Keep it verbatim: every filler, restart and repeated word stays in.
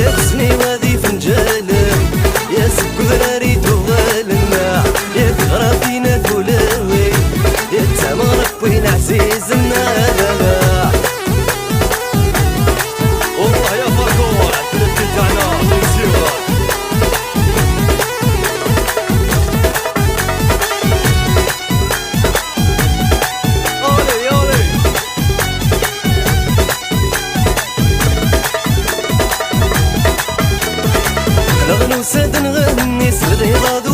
Iɣesniw ad ifenǧalen, ya seg udrar i d-uɣalen, ya teɣratin ad ulawi, ya d tameɣra n win ɛzizen. والله يا فاكور، عندنا البيت تاعنا، attention. Allez, allez. Aql-aɣ nusa-d nɣenni s lhiḍaḍ